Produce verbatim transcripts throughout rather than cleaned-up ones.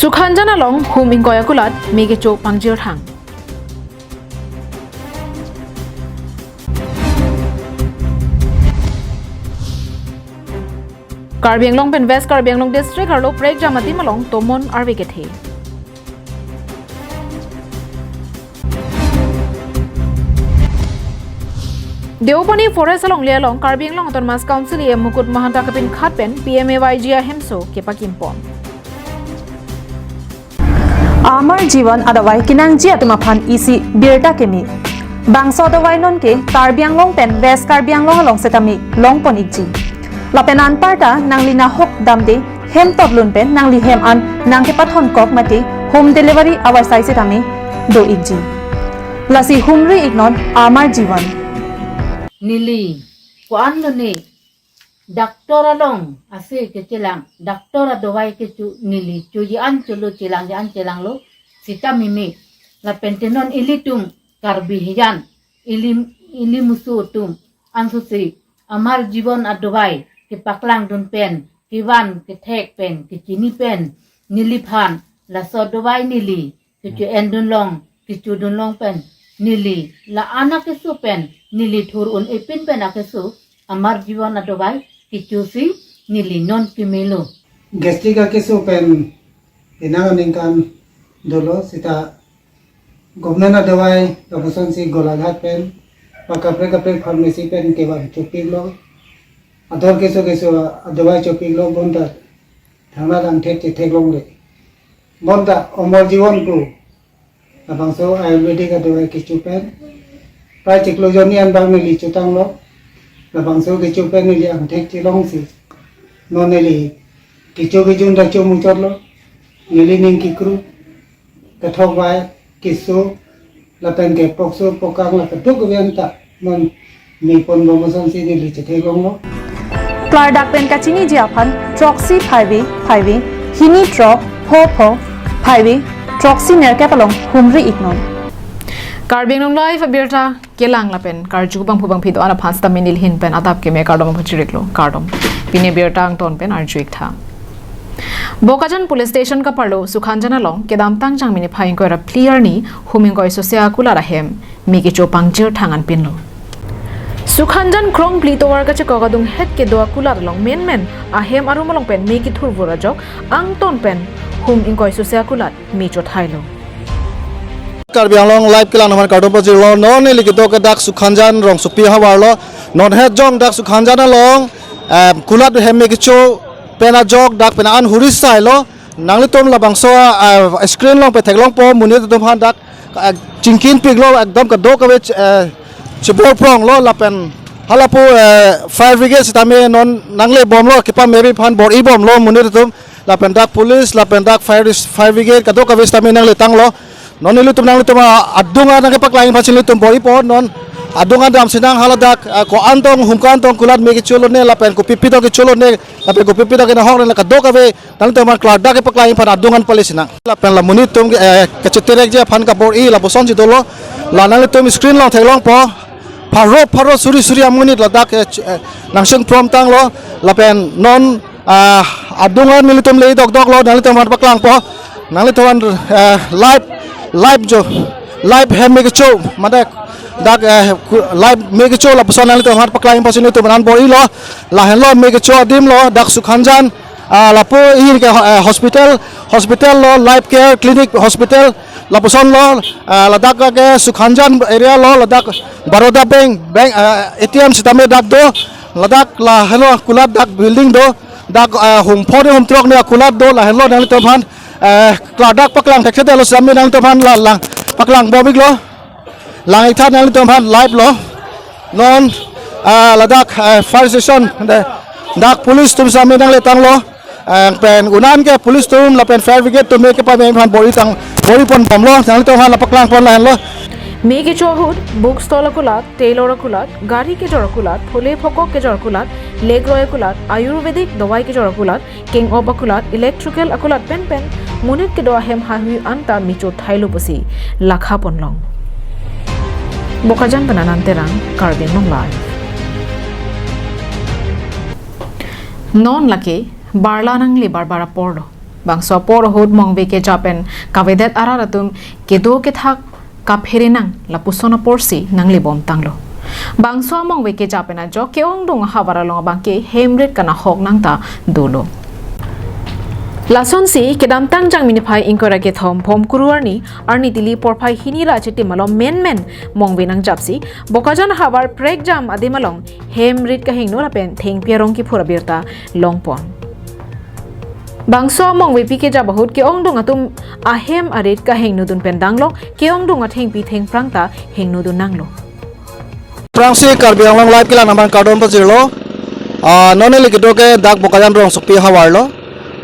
Sukhanjan along hum ingkoi akulat me kecho pangjirthang. Karbi Anglong pen West Karbi Anglong District arlo prekjam adim along tomon arve kethe. Deopani Forest alongle along Karbi Anglong Autonomous Council E M Mukut Mahanta kapinkhat pen P M A Y G ahemso kepakimpon. Amar Jivan adavai kenangji atum aphan isi birta keme. Bangso adavai nonke Karbi Anglong pen West Karbi Anglong along setame longpon ikji. Lapen anparta nangli nahok damde hem toplun pen nangli hem an nangkepathon kok mate home delivery avarsai setame do ikji. Lasi humri iknon Amar Jivan. Neli ko-an lone doctor along ase kechelang, doctor adavai kecho neli choji an cholo, chelangji an chelanglo, sita mimi. Lapen te non ilitum Karbi hijan, ili, ili musu atum ansose Amar Jivan adavai kepaklangdun pen, kevan kethek pen, kechini pen, neliphan laso adavai neli kecho endun long, kechodun long pen neli la-an akeso pen, neli thur un-e pin pen akeso Amar Jivan adavai kechosi neli non kemelo. Gastric akeso pen penang aningkan dolo, sita government adavai lapuson si Golaghat pen, pa kaprek kaprek pharmacy pen kevan chopiklo. Ador keso keso adavai chopiklo, bonta thangnattang thek chetheklongle. Bonta Amar Jivan pu labangso Ayurvedic adavai kecho pen prai chiklo jonni an bang neli chotanglo. Labangso kecho pen neli angthek chelongsi non neli kecho kejun ta chomuchotlo. Neli ning kekru, kethok vai, keso, lapen ke pokso pokang la kadokave anta non mepon bom asonsi neli chetheklonglo. Klardak pen kachiniji aphan throksi phaive phaive, hini throk pho pho phaive, throksi nerkep along humri iknon. Karbi Anglong Live abirta kelang lapen karju bangphu bangphi do-an aphan sita neli hin pen adap keme kardom pachiriklo, kardom. Pini birta angton pen arju iktha. Bokajan Police Station kaparlo Sukhanjan along kedamtang Jangmi niphai ingkoi ra phli arni hum ingkoi sose akulat ahem me kecho pangjirthang anpinlo. Sukhanjan krongphli tovar kachekok adunghet kedo akulat along menmen ahem arum along pen me kethurvur ajok angton pen hum ingkoi sose akulat me chothailo. Karbi Anglong Live kelang atum aphan kardom pajirlo. Non neli kedo ke dak Sukhanjan rongsopi havarlo. Non het jong dak Sukhanjan along, em, kulat hem me kecho pen ajok dak pen an huri sailo. Nanglitum labangso, eh, screen along patheklongpo, monit atum aphan dak, eh, chingkinpiklo, ekdom kadokave, eh, chebor pronglo lapen halapu, eh, fire brigade sitame non nanglebomlo, kepameri aphan bor-ibomlo monit atum. Lapen dak police, lapen dak fire, fire brigade kadokave sitame nangletanglo. Non ilitum nanglitum adung an nangkepaklang aphan si nelitum bor-ipo non. Adung an damsi nang haladak, ah, ko-an tong, hum ko-an tong kulat me kecholone, lapen kopi pi tong kecholone, lapen kopi pi tong kenahokne, la kadokave nanglitum aphan klardak kepaklang aphan adung an pale si nang. Lapen la monit atum, eh, kachiterekji aphan kabor-i lapuson si dolo. La nanglitum screen along theklongpo. Pharo pharo suri suri amonit ladak, eh, ch-, eh, nangcheng promtanglo. Lapen non, ah, adung an nelitum le dokdoklo, nanglitum aphan paklangpo. Nanglitum aphan, eh, live, live jo, live hem me kecho, mane dak, eh, ku-, live me kecho lapuson nanglitum aphan paklang aphan si nelitum aphan bor-ilo. Lahenlo me kecho adimlo, dak Sukhanjan, ah, lapu ihin ke, eh, hospital, hospital lo, Life Care Clinic Hospital, lapusonlo, ah, ladak ke Sukhanjan area lo, ladak Baroda Bank, bank, ah, A T M sitame dak do, ladak lahenlo kulat dak building do, dak, ah, hum pho ne hum throk ne kulat do, lahenlo nanglitum aphan, eh, klardak paklang thekthedetlo sitame nanglitum aphan la lang paklang bomiklo. Lang iktha nanglitum aphan live lo. Non, ah, ladak, ah, fire station, de, dak police atum sitame nangletanglo. Ah, pen unan ke police atum lapen fire brigade atum me kepame aphan bor-itang, bor-iponbomlo. Nanglitum aphan la paklangpon lahenlo. Me kecho ahut, book stall akulat, tailor akulat, gari kejor akulat, phule phokok kejor akulat, lekroi akulat, Ayurvedic dawai kejor akulat, keng-op akulat, electrical akulat penpen, monit kedo ahem haihui anta me chothailo pusi lakhaponlong. Bokajan pen Anand Terang, Karbi Anglong Live. Non lake barla nangle barbar aporlo. Bangso apor ahut mongve keja pen kavedet arat atum kedo kethak kaphere nang lapuson aporsi nanglebom tanglo. Bangso amongve keja pen ajok ke-ongdung ahavar along abangke hem rit kanahok nang ta dolo. Lasonsi kedamtang Jangmi niphai ingkoi ra kethom Phomkuru arni, arni tili porphai hini ra achitim along menmen mongve nangjapsi Bokajan ahavar prekjam adim along hem rit kahingno lapen thengpi arong kiphur abirta longpon. Bangso amongvepi kejap ahut ke-ongdung atum ahem arit kahingnodun pen danglok ke-ongdung athengpi thengphrang ta hingnodun nanglo. Aphrangsi Karbi Anglong Live kelang abang kardom pajirlo. Ah, non neli kedo ke dak Bokajan rongsopi ahavar lo.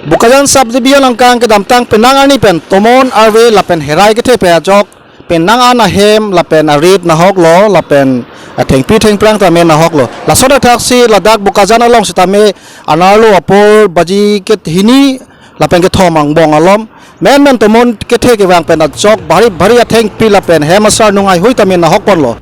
Bokajan subdivision angkang kedamtang penang arni pen tomon arve lapen herai kethe pen ajok penang an ahem lapen arit nahoklo lapen athengpi thengphrang tame nahoklo. Laso athaksi ladak Bokajan along sitame anerlo apor baji kehini lapen kethom angbong alom menmen tomon kethe kevang pen ajok bhari bhari athengpi lapen hem asarnung heihui tame nahokponlo.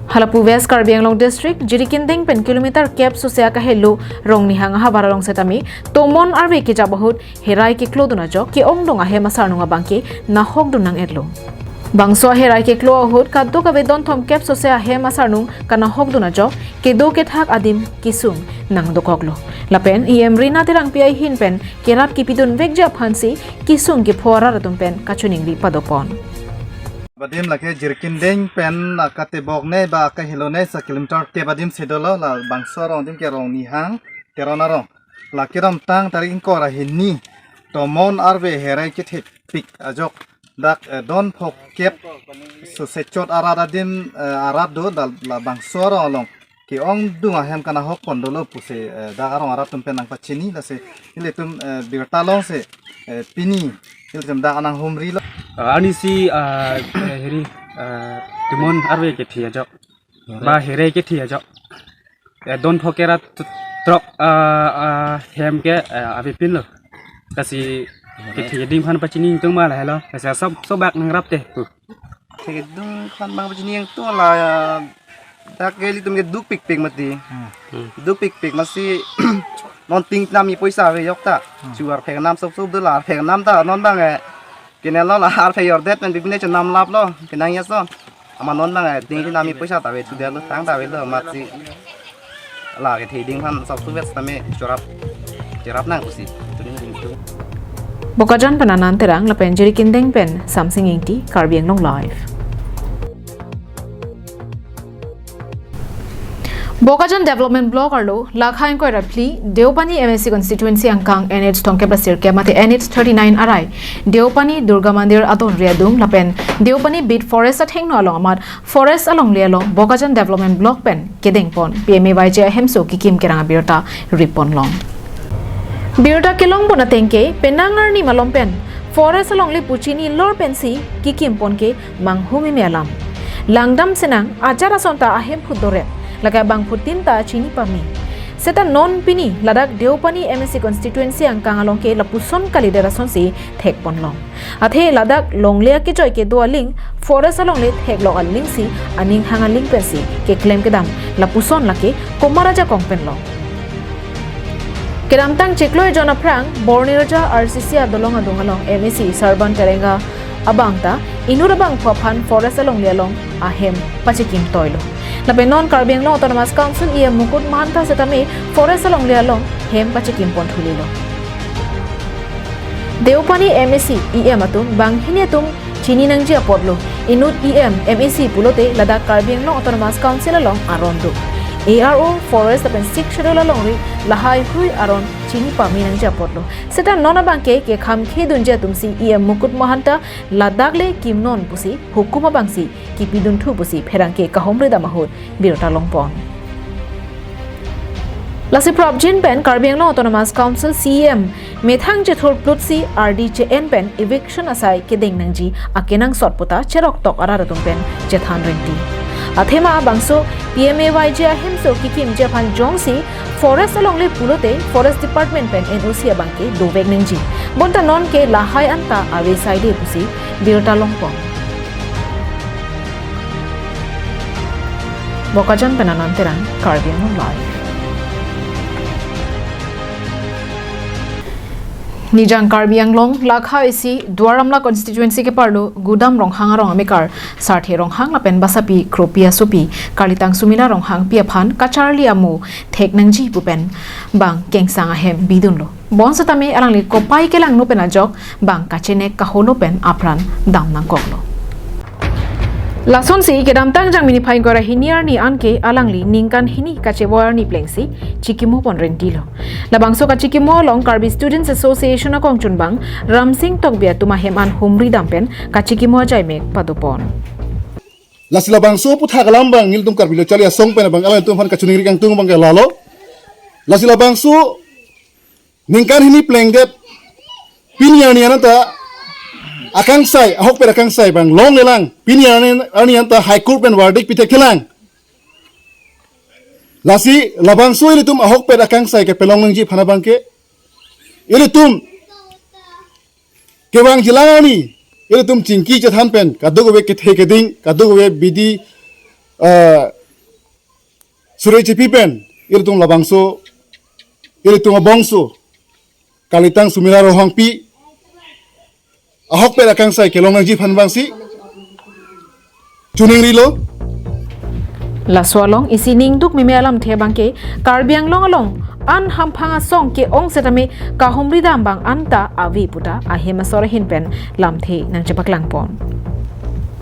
Halapu West Karbi Anglong District, Jirikindeng pen kilometer kep sose akahelo Rongnihang ahavar along setame tomon arve kejap ahut herai keklodun ajok ke-ongdung ahem asarnung abangke nahokdun nang-etlo. Bangso aherai keklo ahut kadokave donthom kep sose ahem asarnung kanahokdun ajok kedo kethak adim kesung nangdokoklo. Lapen E M Rina Terangpi ahin pen kerap kipidun vekji aphansi kesung kepho arat atum pen kachiningri padopon. Adim lake Jirikindeng pen akatebok ne ba akahelo ne sa kilometer kep adim si dolo, la bangso arong adim ke Rongnihang Teron arong. La kedamtang tarik ingkoi ra hini tomon arve herai kethepik ajok dak, eh, don phokep sose chot arat adim, eh, arat do dal la bangso arong along ke-ongdung ahem kanahokpon dolo pusi, eh, dak arong arat atum pen nangpachini lasi ilitum, eh, birta longsi, eh, pini ilitum dak anang humrilo. Ah, arnisi, ah, eh, heri, ah, tomon arve kethe ajok. Ba herai kethe ajok. Eh, don phokep ra t-, throk, ah, ah, hem ke, eh, avepinlo. Lasi kethe ding aphan pachini tungma lahelo. Lasi sob, sobak nangrapte pu. Kethe ding aphan bang pachini ingtung la, dak ke ilitum ke dukpikpik mati. Hmm. Dukpikpik masi non ting nami poisa ave yok ta. Hmm. Chuar phek nam sok sok dolar phek nam ta non bang, eh, kenelo la har phek yordet pen bibine chenam laplo kenang ya so. Ama non bang, eh, ting nami poisa ta ave tu delo tang ta avelo mati. La kethe ding aphan sok tu vet tame chorap, chorap nang pusi. Bokajan pen Anan Terang lapen Jirikindeng pen Samsing Ingti, Karbi Anglong Live. Bokajan Development Block arlo lakha ingkoi ra phli Deopani M A C constituency angkang N H thomkep ra sirkep mate N H thirty-nine arai Deopani Durga Mandir adon ri adung lapen Deopani Beat Forest athengno along amat forest alongle along Bokajan Development Block pen kedengpon P M A Y G ahemso kekim kerang abirta ripon long. Birta kelongpon ateng ke penang arni malom pen forest alongle pu chinilor pensi kekimpon ke manghumeme alam. Langdam senang ajat ason ta ahemphu doret, lake abangphutin ta chini pame. Seta non pini ladak Deopani M A C constituency angkang along ke lapuson kalidet asonsi thekpon long. Athe ladak longle akejoi kedo aling, forest alongle theklok alingsi aning hang aling pensi keklem kedam lapuson lake komat ajakong pen long. Kedamtang chiklo ejon aphrang Borniraja R C C adolong adung along M A C Sarban Terenga abang ta inut abangphu aphan forest alongle along ahem pachikim toilo. Lapen non Karbi Anglong Autonomous Council E M Mukut Mahanta setame forest alongle along hem pachikimpon thulilo. Deopani M A C E M atum banghini atum chini nangji apotlo. Inut E M M A C pulote ladak Karbi Anglong Autonomous Council along aron do. A R O, forest lapen Sixth Schedule alongri lahaihui aron chini pame nangji apotlo. Seta non abangke kekham khedunji atumsi E M Mukut Mahanta ladak le kimnon pusi hukum abangsi kipidunthu pusi pherangke kahumri dam ahut birta longpon. Lasi prapjin pen Karbi Anglong Autonomous Council C E M methang chethur plutsi ardi che-en pen eviction asai kedeng nangji akenangsot puta cheroktok arat atum pen chethan rengti. Athema bangso P M A Y G ahemso kekimji aphan jongsi forest alongle pulote forest department pen N O C abangke dovek nangji. Bonta non ke lahai anta ave saide pusi birta longpon. Bokajan pen Anan Terang, Karbi Anglong Live. Nijang Karbi Anglong lakha isi Duar Amla constituency keparlo Gudam Ronghang arong amekar Sarthe Ronghang lapen basapi Kropi asopi Kalitang Sumila Ronghangpi aphan kacharli amo thek nangji pu pen bang kengsang ahem bidunlo. Bonsetame alangli kopai kelangno pen ajok bang kachenek kaholo pen apran dam nangkoklo. Lasonsi kedamtang Jangmi niphai ingkoi ra hini arni anke alangli ningkan hini kachevoi arni plengsi chikimo pon rentilo. Labangso kachikimo along Karbi Students Association akongchunbang Ramsing Tokbi atum ahem an humri dam pen kachikimo ajaimek padopon. Lasi labangso aputhak alam bang nelitum Karbi Lo Charli Asong pen bang alangtum aphan kachiningri kangtung bang ke lalo. Lasi labangso ningkan hini plengdet pini arni anta akangsai, ahokpet akangsai bang longlelang, pini arni, arni anta High Court pen verdict pithekthe lang. Lasi labangso ilitum ahokpet akangsai kepelong nangji aphan abang ke ilitum kevangjilang arni ilitum chingki chethan pen kadokave kethe keding, kadokave bidi, eh, survey chipi pen ilitum labangso ilitum abongso Kalitang Sumila Ronghangpi ahokpet akangsai kelong nangji aphan bangsi chiningrilo. Laso along isi ningduk meme alamthe abang ke Karbi Anglong along an hamphang asong ke-ong setame kahumri dam bang anta ave puta ahem asor ahin pen lamthe nangchepaklang pon.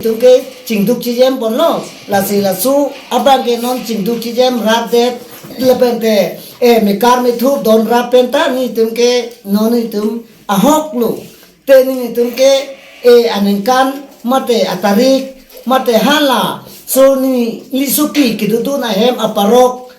Itum ke chingduk chijem ponlo, lasi laso abang ke non chingduk chijem rapdet lapen te, eh, mekar methu don rap pen ta nelitum ke non itum ahok lo. Te nelitum ke, eh, aningkan mate atarik mate hala so neli sopi kedodun ahem aparok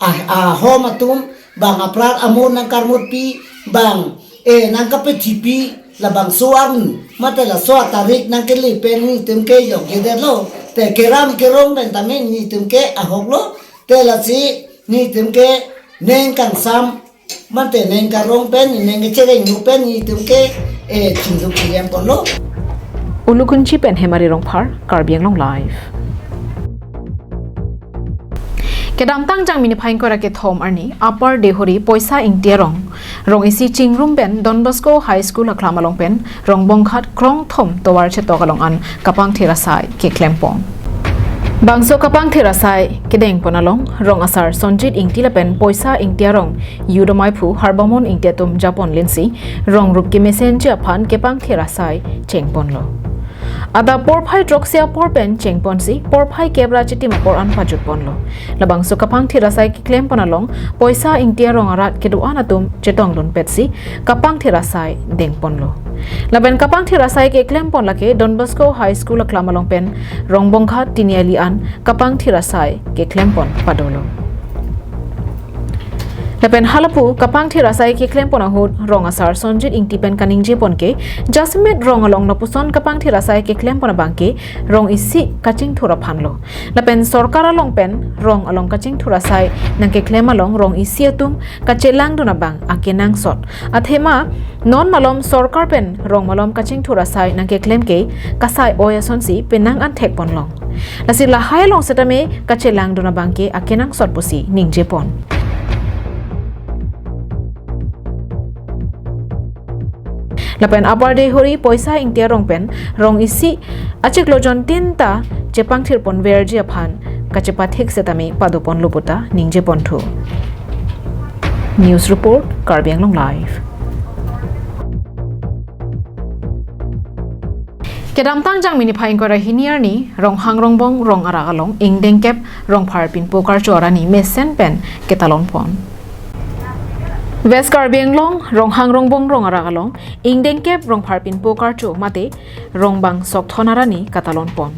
ah, ahom atum bang apran amo nangkarmutpi bang, eh, nangkapethipi labangso arni mate laso atarik nangkele pen nelitum ke yokjedetlo. Te keram kerong pen tame nelitum ke ahok lo. Te lasi nelitum ke neng kangsam mate neng karong pen neng kechereng nu pen nelitum ke, eh, chingduk chijem ponlo. Ulukunchi pen Hemari Rongphar, Karbi Anglong Live. Kedamtang Jangmi niphai ingkoi ra kethom arni Upper Dehori Poisa Ingti arong, rong isi chingrum pen Don Bosco High School aklam along pen Rongbonghat krongthom tovar chetok along an kapangthir asai keklem pon. Bangso kapangthir asai kedeng pon along rong asar Sonjit Ingti lapen Poisa Ingti arong youth amaiphu Harbamon Ingti atum japon linsi rong rup kemesenji aphan kepangthir asai cheng ponlo. Adap porphai throksi apor pen cheng ponsi porphai kep ra chitim apor an pajut ponlo. Labangso kapangthir asai keklem pon along Poisa Ingti arong arat kedo-an atum chetongdun petsi kapangthir asai deng ponlo. Lapen kapangthir asai keklem pon lake Don Bosco High School aklam along pen Rongbonghat Tiniali an kapangthir asai keklem pon padolo. Lapen halapu kapangthir asai keklem pon ahut rong asar Sonjit Ingti pen kaningje pon ke jasemet rong along lapuson kapangthir asai keklem pon abang ke rong isi kachingthur aphan lo. Lapen sorkar along pen rong along kachingthur asai nangkeklem along rong isi atum kachelangdun abang akenangsot. Athema non malom sorkar pen rong malom kachingthur asai nangkeklem ke kasai oi asonsi penang an thek ponlong. Lasi lahai along setame kachelangdun abang ke akenangsot pusi ningje pon. Lapen Upper Dehori Poisa Ingti arong pen rong isi achiklo jon tin ta chepangthir ponverji aphan kachepathik setame pado ponlo puta ningje ponthu. News report, Karbi Anglong Live. Kedamtang Jangmi niphai ingkoi ra hini arni Ronghang Rongbong rong arak along ingdeng kep Rongphar Pinpo Karcho arani mesen pen ketalon pon. West Karbi Anglong Ronghang Rongbong rong arak along ingdeng kep Rongphar Pinpo Karcho mate Rongbang Sokthon arani katalon pon.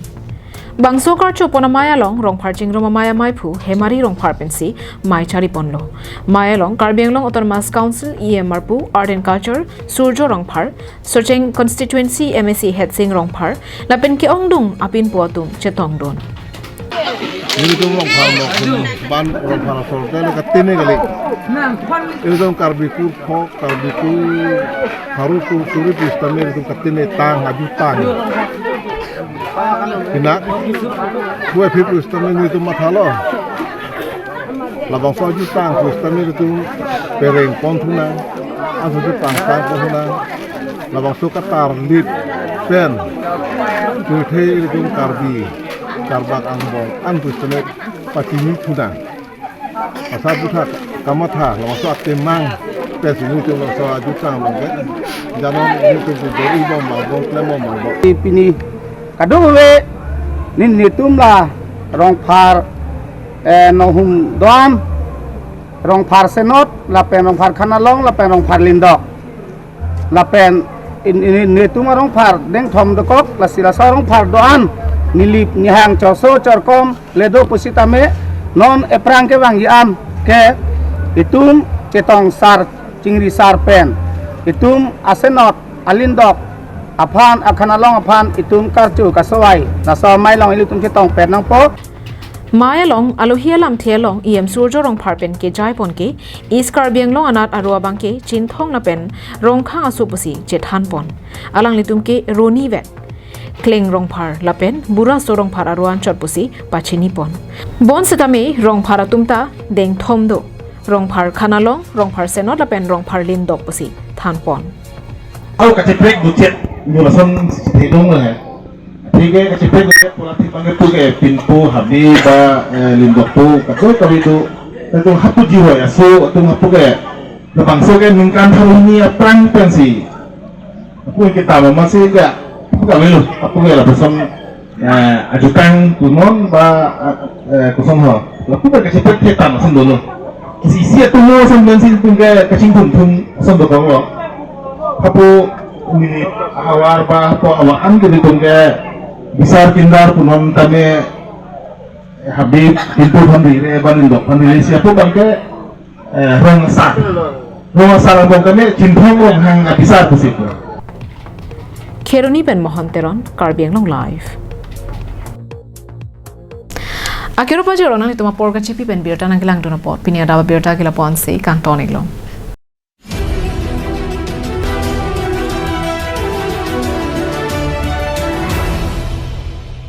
Bangso karcho pon amei along Rongphar Chingrum Amei amaiphu Hemari Rongphar pensi mei chari ponlo. Mei along Karbi Anglong Autonomous Council E M marpu Art and Culture Surjo Rongphar, Socheng Constituency M A C Hetsing Rongphar lapen ke-ongdung apinpo atum chetongdun. Nelitum Rongphar lok, ban Rongphar asor te katene kali. Nelitum Karbi kur phok, Karbi kur haru kur suri pistame nelitum katene tang, aju tang. Kina, kue phi pistame nelitum mathalo. Labangso aju tang pistame nelitum pereng pon thunang. Aso ke pangkang ko huna labangso katarlip pen pirthe ilitum Karbi karbak angbong an pu senek pachini thuna. Asa butha kamatha labangso atemang pen si ilitum labangso ajutang abang ke janon ilitum si dori bom bang bom klem bom bang bom. Pini kadokave ne netum la Rongphar, eh, Nonghum do-an, Rongphar Senot, lapen Rongphar Khanalong, lapen Rongphar Lindok. Lapen in, in, netum arongphar dengthom dokok, lasi laso arongphar do-an, nelip nehang chorso chorkom le do pusitame, non ephrang kevangji an ke itum chetong sar chingri sar pen itum asenot alindok aphan, akhanalong aphan itum karcho kasovai, laso amei along ilitum chetong pen nangpo. Mei along alohi alamthe along E M Surjo Rongphar pen kejai pon ke East Karbi Anglong anat aro abang ke Chinthong lapen Rongkhang aso pusi chethan pon. Alanglitum ke roni vek Kleng Rongphar lapen Buraso Rongphar aro anchot pusi pachini pon. Bonsetame Rongphar atum ta dengthom do. Rongphar Khanalong, Rongphar Senot lapen Rongphar Lindok pusi than pon. Au kacheprek duchet, mulason thedong le. Thike kacheprek duchet pula thipang ke puke pinpo habi ba, eh, lindok po, kato kabi tu. Kato hapu jiwa ya so, atum hapu ke. Labangso ke ningkan tharuni aphrang pensi. Apu kita mama si ga, apu kami lo, apu ke lapuson, eh, ajutang kunon ba, eh, kuson ho. Lapu ba kacheprek thetan ason dolo. Isi isi atum lo ason pensi tum ke kachingthum thum ason dokok lo. Hapu ini hawar ba hapu awa an ke tum ke bisar kindar punon tame, eh, habi pinpo phan rire ba lindok phan rire si apu abang ke, eh, rong asar. Rong asar abang kami Chinthong Ronghang abisar pusi pu. Kheroni pen Mohon Teron, Karbi Anglong Live. Akero pajor nanglitum apor kachepi pen birta nangkelangdun apot, pini adap abirta ke lapu-an si kangton-iklo.